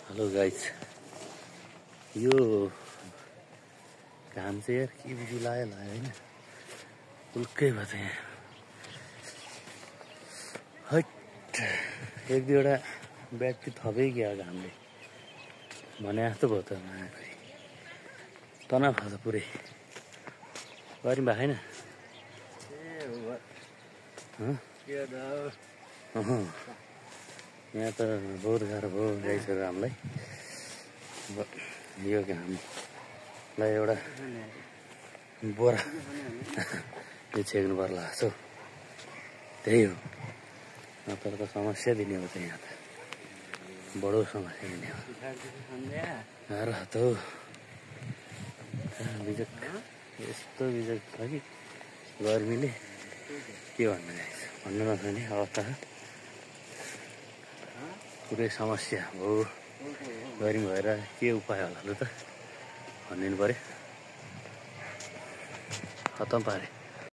Hello guys, यो घाम चाहिँ यार के बिजी लाग्यो होइन, उल्कै भयो त यहाँ। हट, एक दुईवटा ब्याट्री थपै गयो घामले भने जस्तो भयो त। नआएको तनाव खान्छ पुरै गरी भएको छैन। यहाँ त बहुत गाह्रो भयो गाइसहरू हामीलाई। यो घामलाई एउटा बोरा यो छेक्नु पर्ला जस्तो त्यही हो। नत्र त समस्या दिने हो त, यहाँ त बडो समस्या दिने हो। गाह्रो त हो, बिजक यस्तो बिजक छ कि गर्मीले के भन्नु गाइस, भन्नु नसक्ने अवस्था छ। पुरै समस्या हो गर्मी भएर। के उपाय होला लु त भनिदिनु पर्यो। खतम पारे।